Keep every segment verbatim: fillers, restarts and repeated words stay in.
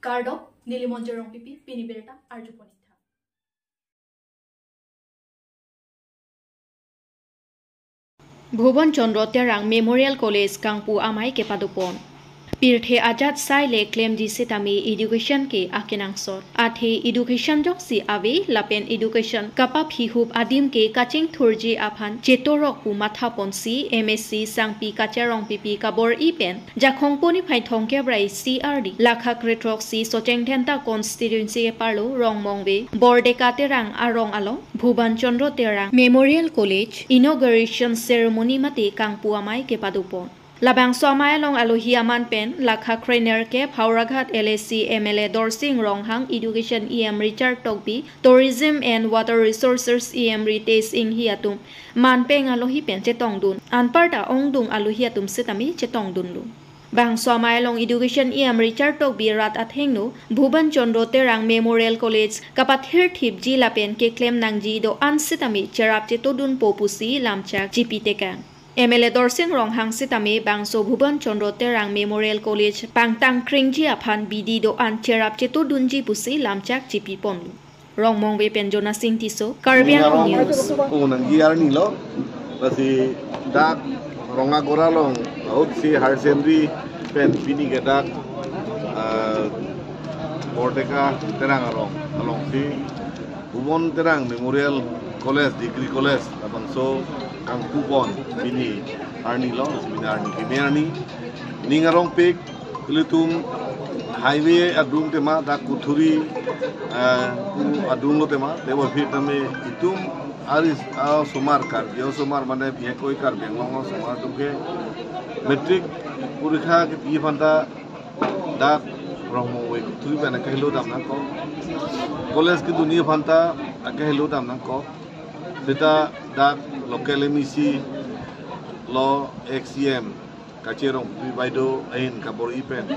Kardom, neli Monjir Rongpipi, pini birta arjupon-ik tha. Bhuban Chandra Terang Memorial College kangpu amei kepadopon. Pirthe ajat sai le klemji setame education ke akenangsot. Athe education joksi ave lapen education kapaphihup adim ke kachingthurji aphan chetorok pu mathaponsi M A C Sangpi Kache Rongpipi kabor-i pen Jakhong poni phai thongkep ra isi arni lakha kre-throksi Socheng Dhenta constituency keparlo Rongmongve Bordeka Terang arong along Bhuban Chandra Terang Memorial College inauguration ceremony mate kangpu amei kepadopon. Labangso amei along alohi aman pen lakha krenerkep Howraghat L A C M L A Dorsing Ronghang, Education E M Richard Tokbi, Tourism and Water Resources E M Ritesh Enghi atum manpeng alohi pen chetongdun. Anparta ongdung alohi atum setame chetongdunlo. Bangso amei along Education E M Richard Tokbi rat athengno Bhuban Chandra Terang Memorial College kapathirthipji lapen keklem nangji do-an setame cherap chetodunpo pusi lamchak chipitekang. M L A Dorsing Ronghang setame bangso Bhuban Chandra Terang Memorial College pangtangkringji aphan bidi do-an cherap chetodunji pusi lamchak chipiponlo. Rongmongve pen Jonasing Tisso, Karbi Anglong News. Ko nangji arnilo, lasi dak Rongagora along, ahut si higher secondary pen pini ke dak, ah, Bordeka Terang arong, alongsi Bhuban Terang Memorial College, Degree College, labangso kangpupon pini arnilo, pini arni, pini arni. Ning arongpik, ilitum highway adung tema, dak Kuthuri, eh, adunglo tema, tebonphi tame itum ari, ah, osomar Karbi osomar mane bihek oi Karbi Anglong osomar atum ke matric porikha kepi aphanta dak Rongmongve Kuthuri pen akehelo dam nangkok. College kedunji aphanta akehelo dam nangkok. Seta dak local M A C lo ex C M Kache Rongpipi baideo ahin kabor-i pen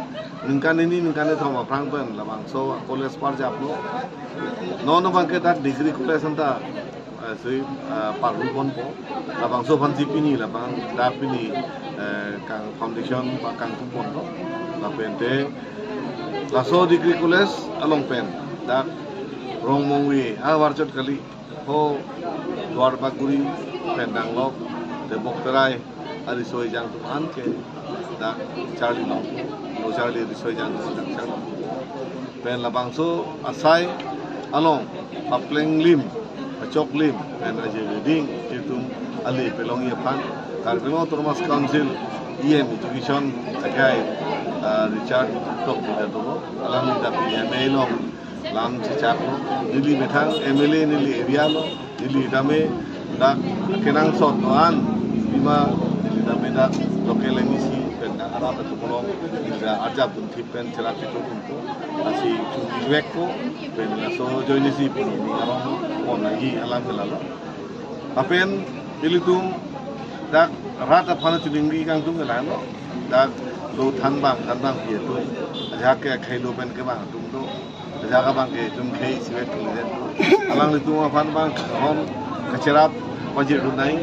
ningkan hini ningkan kethom aphrang pen labangso college parjaplo. Non abangke dak degree college anta, eh, si, eh, parlu ponpo. Labangso aphansi pini labang dak pini, eh, kang foundation ba kangpuponlo. Lapente laso degree college along pen dak Rongmongve ahavar chot kali, ho Duarbagori pen danglok Tebok Terai ariso ejang atum an ke dak charlilong, lo charli ariso ejang atum dak charlilong. Pen labangso asai along papleng lim, pachok lim, pen aje reading itum ale pelongji aphan Karbi Anglong Autonomous Council E M Education akai, ah, Richard Tokbi ta do, alangli dak M A along lam chechaklo, neli methang M L A neli area lo, neli tame dak kenangsot do-an, bima neli tame dak local M A C pen dak arap atum along, neli dak arjapdunthip pen cherap chetodunpo, lasi chunivekpo, pen laso ajoinesi pini ning arongpon nangji alam ke lalo. Lapen ilitum dak rat aphan chiningri kangtung ke lalo, dak lo thanbang, thanbangpi atum, ajahak ke khei lo pen kevang atum do. Ajahak abangke itum khei isivet kalidet. Alanglitum aphan bang hom kacherap pajir dunai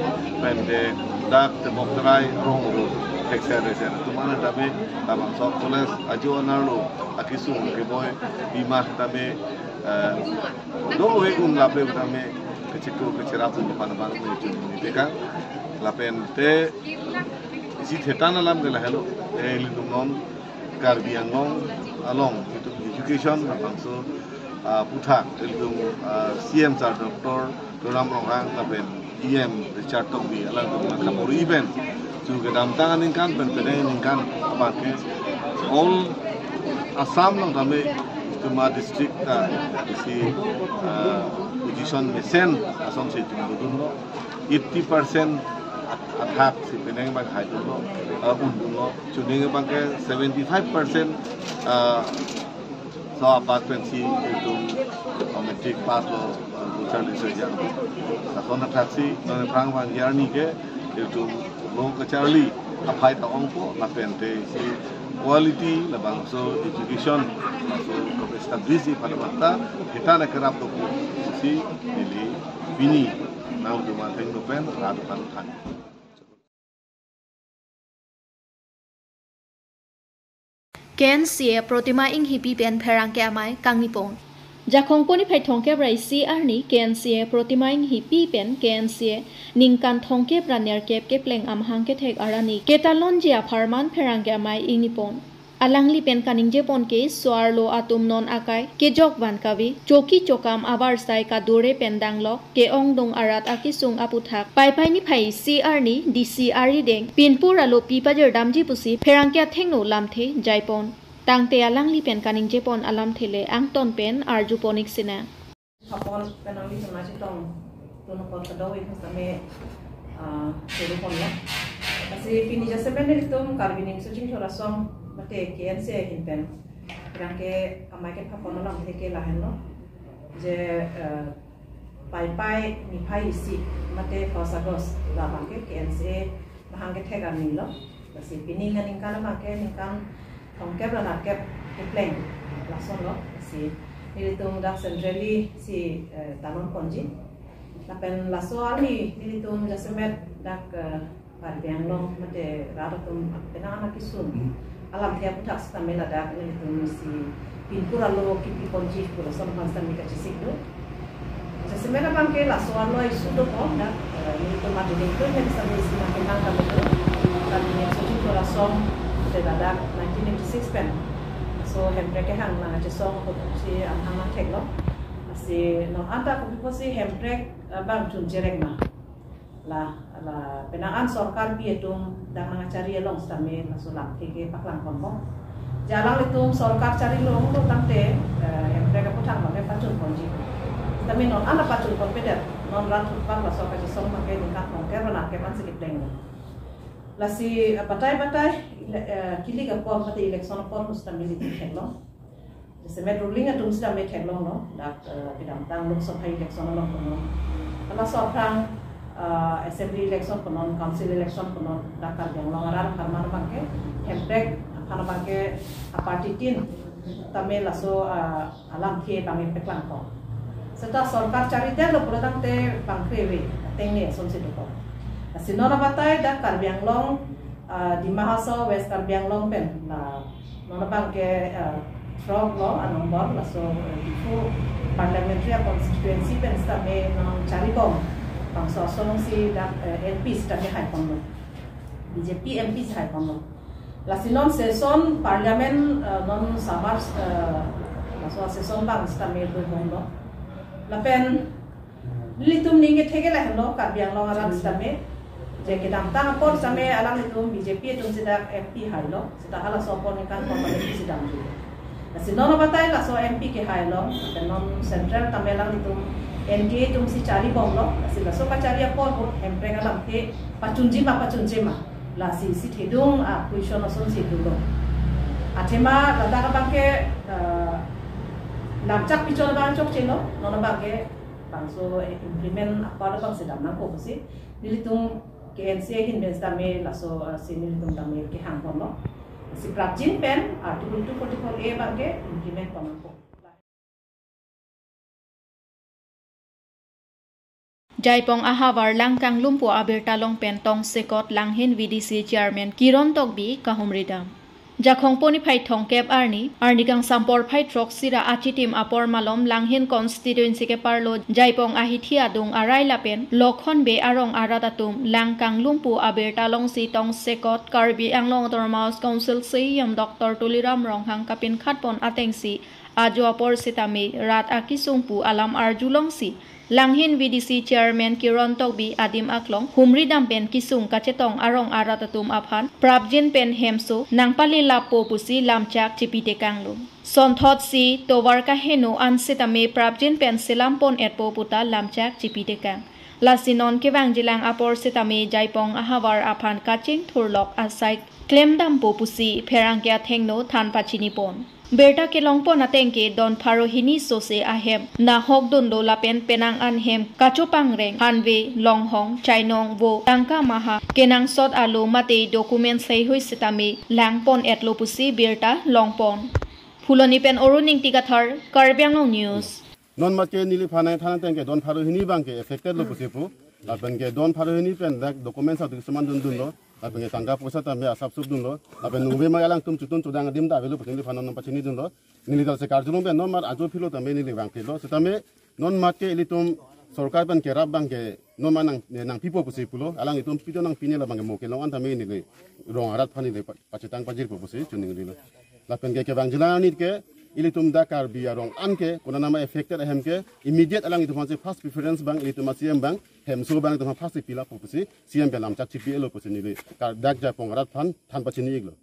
pen de dak Tebok Terai Ronghang thekser thekser atum an tame labangso college ajo anerlo akesung keboi bima tame, eh, dovek un lape tame kachiklo kacherap atum aphan bang me chun ni teka. Lapente isi thetan alam ke lahelo, eh, ilitum non Karbi Anglong along itum education labangso, ah, aputhak ilitum, ah, C M sir Doctor Tuliram Ronghang lapen E M Richard Tokbi alangtum kabor-i pen chu kedamtang aningkan pen penang aningkan abangke all Assam along tame itum adistrict ta isi, ah, position mesen asonsi itum dodunlo. Eighty percent at-, athak si penang abang haidunlo, ah, undunlo. Chuning abangke seventy-five percent, ah, so apat pensi itum, ah, matric pass lo, ah, do charli so ejang. Lason athaksi non aphrang abang arni ke itum lo kacharli aphai ta ongpo, lapente isi quality labangso education laso establish ji pada mata kita na kerap dopo, isi neli pini nangtum athengno pen rat aphan than. K N C A Protima Enghipi pen pherangke amei kangni pon. Jakhong poni phai thongkep ra isi arni K N C A Protima Enghipi pen K N C A ningkan thongkep ra nerkep kepleng amahang kethek arani ketalonji apharman pherangke amei ingni pon. Alangli pen kaningje pon ke so-arlo atum non akai kejok van kave, choki chokam avarsai kadure pen danglok ke-ongdung arat akesung aputhak Paipai niphai isi arni D C arideng pinpur alopi pajirdamji pusi pherangke athengno lamthe jaipon. Tangte alangli pen kaningje pon alamthe le angton pen arju pon-ik sinang. Hapon penang di tuna chetong tuna kon kadoi tame, ah, seri pon lo. Lasi pini jasemet nelitum Karbi Riso Chingthur Asong mate K N C A ahin pen pherangke amei kepha pon alamthe ke lahenlo. Je, eh, Paipai niphai isi mate first August labang ke K N C A mahang kethek arni lo. Lasi pini aningkan abang ke ningkan thongkep ra nerkep kepleng lason lo. Lasi nelitum dak centrally si, eh, talon ponji. Lapen laso arni nelitum jasemet dak, eh, Karbi Anglong mate rat atum penang anak kesung alamthe aputhak sitame ladak nelitum si pinpur alo kipi ponji pu lason aphan sitame kachesik do. Jasemet abang ke laso arlo issue do ko dak, eh, nelitum madu ding tu nelitum sitame si makin nang kami tu. Karbi Riso Chingthur Asong te ladak nineteen eighty-six pen so Hemprek kehang nangkachesong ko si amahang nangthek lo. Lasi non anta kopi pusi Hemprek, eh, bang chun cherek ma. La, la, penang an sorkar pi atum dak nangkachari along sitame laso lamthe ke paklang pon bom. Je alanglitum sorkar chari longlo tangte, eh, Hemprek aputhak abang ke pachun ponji. Sitame non an pachun ponpedet, non rat thupar laso kachesong abang ke ningkan thongkep ra nerkep ansi kepleng lo. Lasi, eh, batai batai, ele-, eh, kilik apor mate election apor mus sitame nelitum theklong. Jasemet ruling atum sitame theklonglo, dak, eh, kedamtang Lok Sabha election along konon. Halaso aphrang, eh, assembly election konon, council election konon, dak Karbi Anglong arat apharman abang ke, Hemprek aphan abang ke, aparty tin, tame laso, eh, alamthe abang ke paklang ko. Seta sorkar chari detlo pura tangte bang kreve, ateng ne ason si do ko. Lasi non abatai dak Karbi Anglong, eh, Dima Hasao, West Karbi Anglong pen, la, non abang ke, eh, throk lo anombor laso, eh, Diphu parliamentary constituency pen sitame non chari bom bangso asong si dak, eh, M P sitame hai ponlo. B J P M P si hai ponlo. Lasi non session parliament, eh, non summer, eh, laso session abang sitame do bomlo. Lapen nelitum ning kethek ke lahenlo Karbi Anglong arat sitame. Je kedamtang apor sitame alanglitum B J P atum si dak M P hailo. Seta halaso apor ningkan pon M P si damji. Lasi non abatai laso M P kehailo. Lapen non central tame alanglitum N D A atum si chari bomlo. Lasi laso kachari apor ahut Hemprek alamthe pachunji ma pachunji ma. Lasi si thedung a-question ason si dolo. Athema ladak abang ke, eh, lamchak pichon abang chokchelo. Non abang ke bangso, eh, implement apor abang si dam nangkok pusi nelitum K N C A ahin pen sitame laso, eh, si nelitum tame kehang ponlo. Si prapjin pen Article two forty-four A abang ke implement pon nangkok. Jaipong ahavar Langkanglumpu abirta along pen tongsekot Langhin V D C Chairman Kiron Tokbi kahumridam. Jakhong poni phai thongkep arni, arni kangsam porphai throksi ra achitim apor malom Langhin constituency keparlo Jaipong ahithi adung arai lapen Lokhon Bey arong arat atum Langkanglumpu abirta alongsi tongsekot Karbi Anglong Autonomous Council C E M Doctor Tuliram Ronghang kapinkhat pon atengsi ajo apor sitame rat akesung pu alam arjulongsi Langhin V D C Chairman Kiron Tokbi adim aklong humridam pen kesung kachetong arong arat atum aphan prapjin pen hemso nangpale lapo pusi lamchak chipitekanglo. Sonthotsi tovar kaheno an sitame prapjin pen selam pon-etpo puta lamchak chipitekang. Lasi non kevangjilang apor sitame Jaipong ahavar aphan kachingthurlok asai klemdampo pusi pherangke athengno than pachini pon. Birta kelong pon ateng ke don pharo hini sose ahem nahok dunlo lapen penang an hem kachopangreng hanve longhong chainong vo tangka maha kenangsot alo mate document seihui sitame lang pon-etlo pusi birta long pon. Phuloni pen Arun Ingti Kathar, Karbi Anglong News. Non mat ke neliphan nangthan ateng ke don pharo hini abang ke affected lo pusi pu. Lapen ke don pharo hini pen dak documents atu kisuman dundunlo. Lapen ke tangka poisa tame asap sup dunlo. Lapen nungve ma alangtum chotun chodang adim ta avelo pusi neliphan non pachinidunlo. Neli talse karjulong pen non mar ajo philo tame neli vangphelo. Setame non mat ke ilitum sorkar pen kerap abang ke non ma nang, nangpipo pusi pulo. Alanglitum pito nangpine labang ke mo kelong an tame neli rong arat aphan neli pa-, pachetang pajirpo pusi choningrilo. Lapen ke kevang jila anit ke ilitum dak Karbi arong an ke konat nama affected ahem ke immediate alanglitum aphansi first preference abang ilitum a-C M abang hemso abang ilitum aphan first ipilappo pusi C M pen lamchak chipi-elo pusi neli kar dak Jaipong arat aphan than pachini-iklo.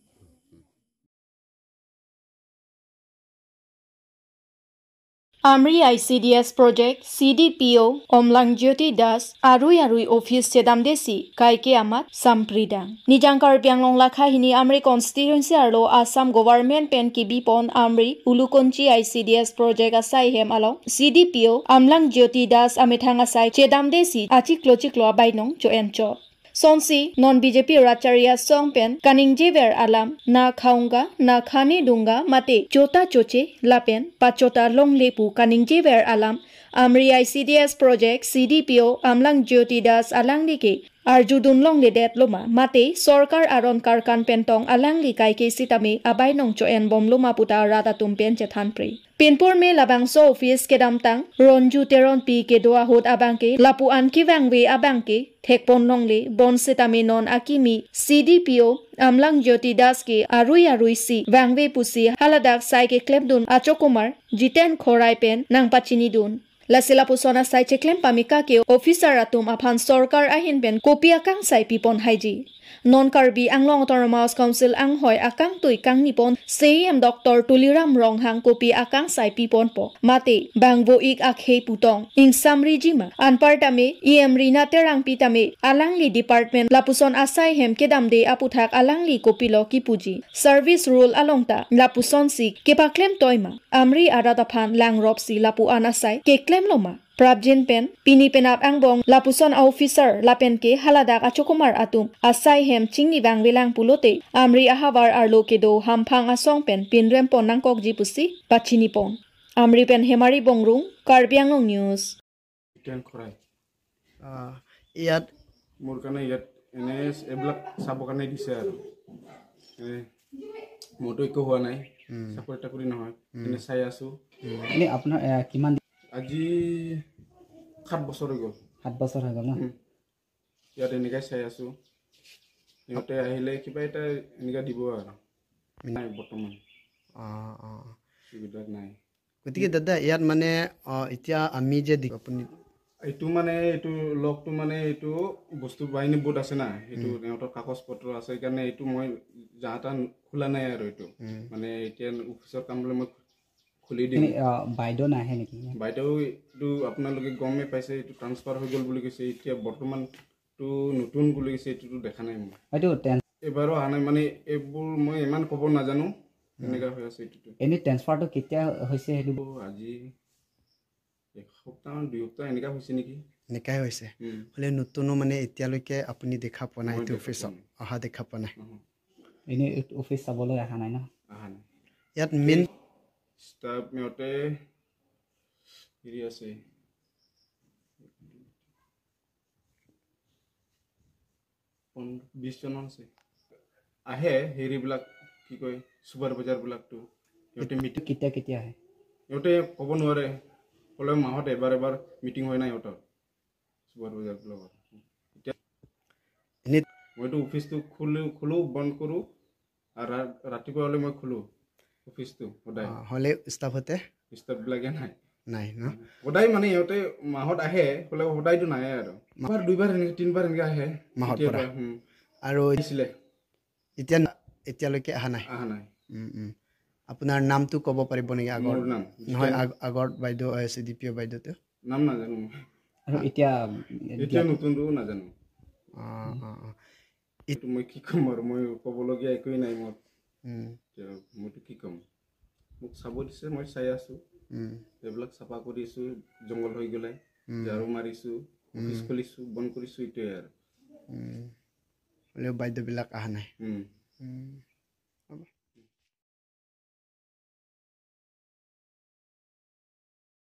Amri I C D S Project C D P O Omlang Jyoti Das arui arui office chedamdesi kaike amat sampridang. Nijang Karbi Anglong lakha hini Amri constituency arlo Assam government pen kibipon Amri Ulukonchi I C D S Project asai hem along C D P O Amlang Jyoti Das amethang asai chedamdesi achiklo chiklo abainong cho-enchot. Sonsi non B J P rat chari asong pen kaningjever alam, na khaunga, na khane dunga, mate chota choche lapen pachota longle pu kaningjever alam Amri I C D S Project C D P O Amlang Jyoti Das alangli ke arjudun longledet loma, mate sorkar aron karkan pen tong alangli kaike sitame abainong cho-en bomloma puta rat atum pen chethanpre. Pinpur me labangso office kedamtang Ronju Teronpi kedo ahut abang ke lapu-an kevangve abang ke thekpon longle, bonsitame non akimi C D P O Amlang Jyoti Das ke arui arui si vangve pusi haladak sai keklemdun achokomar Jiten Khorai pen nangpachinidun. Lasi lapuson asai cheklem pameka ke officer atum aphan sorkar ahin pen kopi akangsai pipon haiji. Non Karbi Anglong Autonomous Council anghoi akangtui kangnipon C E M Doctor Tuliram Ronghang kopi akangsai piponpo, mate bang vo-ik akhei putong ingsamriji ma? Anpartame E M Rina Terangpi tame alangli department lapuson asai hem kedamde aputhak alangli kopilo kipuji? Service rule along ta lapusonsi kepaklem toi ma? Amri arat aphan langropsi lapu-an asai keklemlo ma? Prapjin pen pini penap angbong lapuson a-officer lapen ke haladak achokomar atum asai hem chingnivangvelang pulote Amri ahavar arlo kedo hamphang asong pen pinrempon nangkokji pusi pachinipon. Amri pen Hemari Bongrung, Karbi Anglong News. Jiten Khorai। আহ, ইয়াত মোৰ কাৰণে ইয়াত এনে এইবিলাক চাবৰ কাৰণে দিছে আৰু। এ, মোৰতো একো হোৱা নাই, উম। চাকৰি তাকৰি নহয়, উম। এনে চাই আছো। উম। এনে আপোনাৰ, এ, কিমান দি- আজি সাত বছৰ হৈ গ'ল। সাত বছৰ হৈ গ'ল ন? উম। ইয়াত এনেকৈ চাই আছো, সিহঁতে আহিলে কিবা এটা এনেকৈ দিব আৰু। নাই বৰ্তমান। অ, অ। এইবিলাক নাই। গতিকে দাদা, ইয়াত মানে, অ, এতিয়া আমি যে দি-, আপুনি এইটো মানে, এইটো লকটো মানে, এইটো বস্তু বাহিনী বহুত আছে না, সেইটো উম। সিহঁতৰ কাগজ পত্ৰ আছে, সেইকাৰণে এইটো মই যাহা তাহা খোলা নাই আৰু এইটো। উম। মানে এতিয়া অফিচৰ কাম বুলিলে মই খুলি দিম। এনে, অ, বাইদেউ নাহে নেকি? বাইদেউ এইটো আপোনালোকে গমেই পাইছে, এইটো ট্ৰান্সফাৰ হৈ গ'ল বুলি কৈছে, এতিয়া বৰ্তমান টো নতুন বুলি কৈছে, এইটোতো দেখা নাই মই। এইটো ট্ৰেন- এইবাৰো অহা নাই, মানে এইবোৰ মই ইমান ক'ব নাজানো, উম। এনেকা হৈ আছে এইটোতো। এনে ট্ৰেন্সফাৰটো কেতিয়া হৈছে সেইটো? ত' আজি এসপ্তাহ, দুই সপ্তাহ এনেকা হৈছে নেকি? এনেকাই হৈছে। উম। হ'লে নতুনো মানে এতিয়ালৈকে আপুনি দেখা পোৱা নাই মই এইটো দেখা অফিচত? পোৱা নাই। অহা দেখা পোৱা নাই। অহ। এনে এইটো অফিচ চাবলৈ অহা নাই ন? অহা নাই। ইয়াত মেইন ষ্টাফ সিহঁতে হেৰি আছে, পোন্ধৰ, বিশ জনমান আছে। আহে হেৰিবিলাক, কি কয়, চুপাৰভাইজাৰবিলাকতো। সিহঁতে মিটিং, কেতিয়া, কেতিয়া আহে? সিহঁতে ক'ব নোৱাৰে, হ'লেও মাহত এবাৰ এবাৰ মিটিং হয় নাই সিহঁতৰ, চুপাৰভাইজাৰবিলাকৰ। এতিয়া এনে মইতো অফিচটো খোলো, খোলো, বন্ধ কৰোঁ, আৰু ৰা-, ৰাতিপুৱা হ'লে মই খোলো অফিচটো সদায়। অ, হ'লে ষ্টাফ হতে? ষ্টাফবিলাকে নাই। নাই ন? সদায় মানে সিহঁতে মাহত আহে, হ'লে সদায়তো নাহে আৰু। মা- এবাৰ, দুইবাৰ, এনেকে তিনিবাৰ এনেকে আহে। মাহত কেতিয়াবা, পৰা? হুম। আৰু আহিছিলে। এতিয়া, এতিয়ালৈকে অহা নাই? অহা নাই। উম, উম। আপোনাৰ নামটো ক'ব পাৰিব নেকি আগৰ? মোৰ নাম নহয়, জিতেন। আগ-, আগৰ বাইদেউ, এ, চি ডি পি অ' বাইদেউটো? নাম নাজানো মই। আৰু এতিয়া, এতিয়া এতিয়া নতুনটো নাজানো। অ, অ, অ। এইটো মই কি ক'ম আৰু, মই ক'বলগীয়া একোৱেই নাই মোৰ। উম। এতিয়া মইতো কি ক'ম? মোক চাব দিছে, মই চাই আছো। উম। এইবিলাক চাফা কৰি আছো, জংঘল হৈ গ'লে। উম। ঝাৰু মাৰিছো, উম। অফিচ খুলিছো, বন্ধ কৰিছো, এইটোৱে আৰু। উম। হ'লেও বাইদেউবিলাক অহা নাই। উম। উম।